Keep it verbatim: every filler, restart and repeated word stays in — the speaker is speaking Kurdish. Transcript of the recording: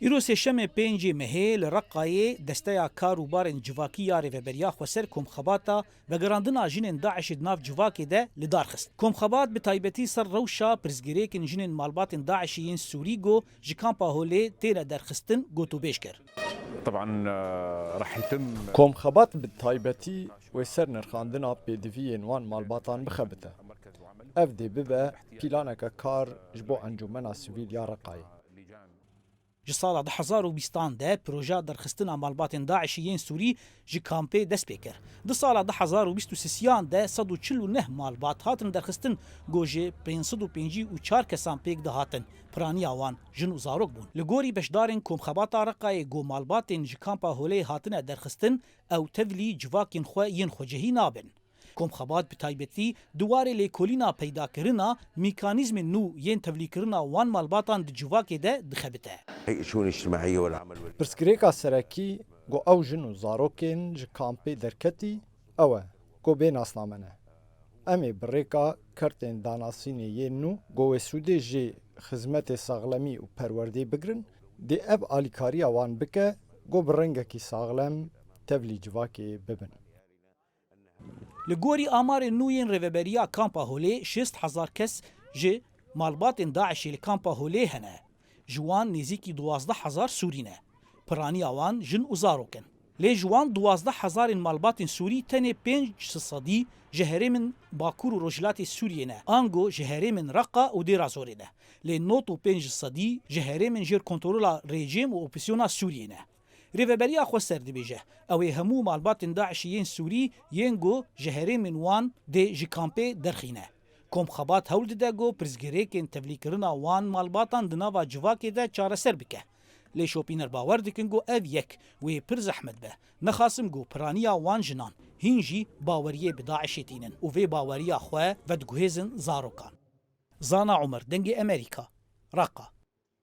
Îro sêşemê pêncê mehê li Reqayê Desteya Kar û Barên Civakî ya Rêveberiya Xweser komxebata vegerandina jinên DAIŞê di nav civakê de li dar xist. Komxebat bi taybetî ser rewşa pirsgirêkên jinên malbatên DAIŞê yên Sûrî ku ji kampa Holê têne derxistin gotûbêj kir. طبعا، آه، راح يتم Komxebat bi taybetî wê ser nirxandina pêdiviyên wan malbatan bixebite. Ev dê bibe planeke kar ji bo Encûmena Sivîl ya Reqayê. Ji sala du hezar û bîstan de projeya derxistina malbatên DAIŞê yên Sûrî ji kampê dest pê kir. Di sala du hezar û bîst û sisiyan de sed û çil û neh malbat hatin derxistin, ku ji pênc sed û pêncî û çar kesan pêk dihatin. Piraniya wan jin û zarok bûn. Li gorî beşdarên Komxebata Reqayê ku malbatên ji kampa Holê hatine derxistin, ew tevlî civakên xwe yên xwecihî nabin. Komxebat bi taybetî di warê lêkolîna peydakirina mîkanîzmên nû yên tevlîkirina wan malbatan di civakê de dixebite. هيئة الشؤون الاجتماعية والعمل وال- Pirsgirêka serekî ku ew jin û zarokên ji kampê derketî ew e ku bê nasname ne. Em ê bi rêka kertên danasînê yên nû ku wê sûdê ji xizmetê saxlemî û perwerdê bigrin, dê ev alîkariya wan bike ku bi rengekî saxlem tevlî civakê bibin. Li gorî amarên nû yên Rêveberiya Kampa Holê, şêst hezar kes ji malbatên DAIŞê li Kampa Holê hene. Ji wan nêzîkî duwazdeh hezar Sûrî ne. Piraniya wan jin û zarok in. Lê ji wan duwazdeh hezarên malbatên Sûrî tenê pênc sedî ji herêmên Bakur û Rojhilatê Sûriyê ne, ango ji herêmên Reqa û Dêra Zorê ne. Lê nod û pênc sedî ji herêmên jêr kontrola rejîm û opozîsyona Sûriyê ne. Rêveberiya Xweser dibêje, ew ê hemû malbatên DAIŞê yên Sûrî yên ku ji herêmên wan dê ji kampê derxîne. Komxebat hewl dide ku pirsgirêkên tevlîkirina wan malbatan di nava civakê de çareser bike. Lê şopîner bawer dikin ku ev yek wê pir zehmet be. Nexasim ku piraniya wan jinan hîn jî baweriyê bi DAIŞê tînin û vê baweriya xwe vediguhêzin zarokan. Zana Omer, Dengê Emerîka, Reqa.